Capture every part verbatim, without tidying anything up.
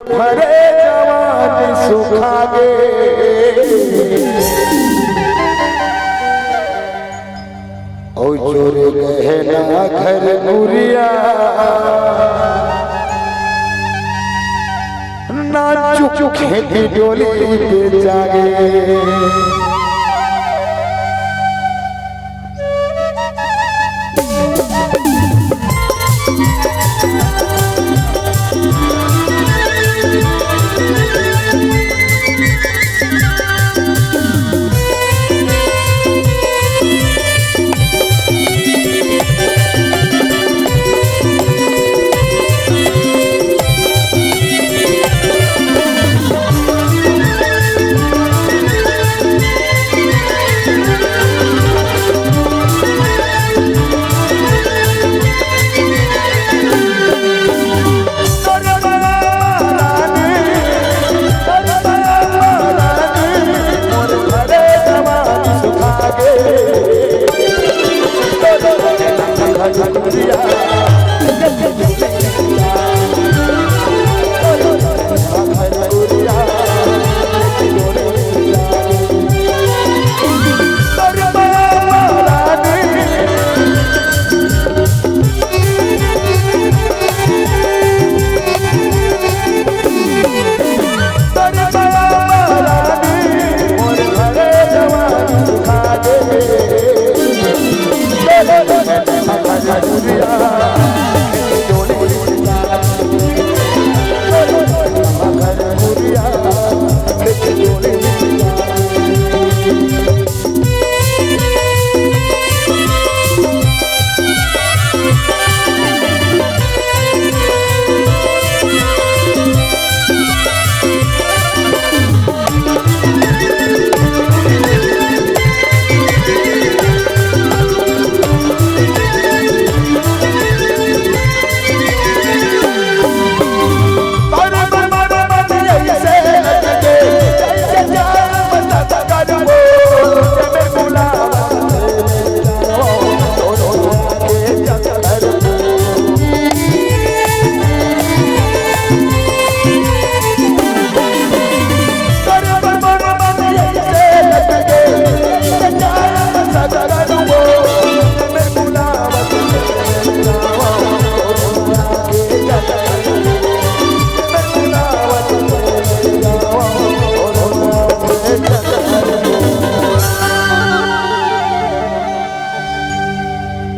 भरे जवानी सुखा गे। अउ जोरे गहना घर कुरिया, नाचुक खेती डोली पे जागे।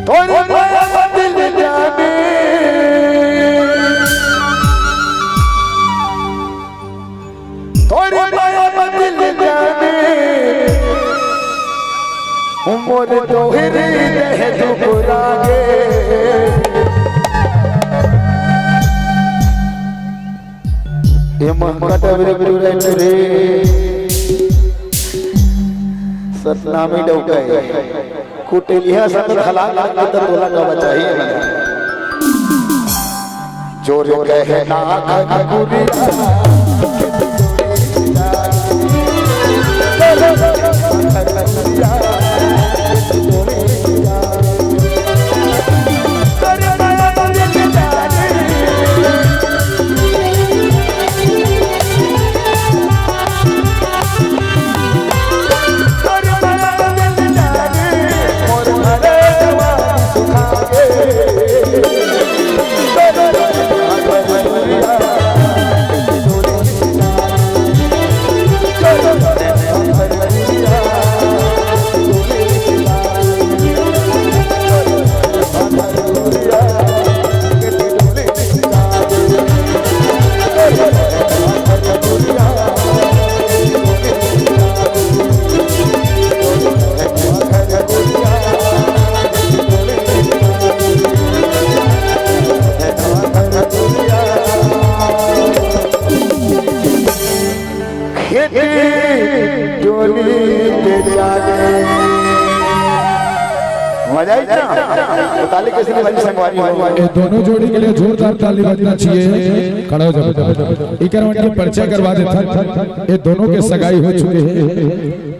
तोरी माया बदल जाने, तोरी माया बदल जाने, मोर तोहरी देह दुबरागे। ये महकत अबरी टुरे टुरे सतनामी डौका हे। कुटेलिया संग खला लाग त तोला का बचाही। जोर कहे ना कुरिया। खेती डोली के जाने। मजा आई ना? तो ताली कैसे नहीं बजी संगवारी हो? ये दोनों जोड़ी के लिए जोरदार ताली बजना चाहिए। खड़ा हो जाओ, खड़ा हो जाओ। इकर मन के परिचय करवा देथन। ये दोनों के सगाई हो चुके हैं।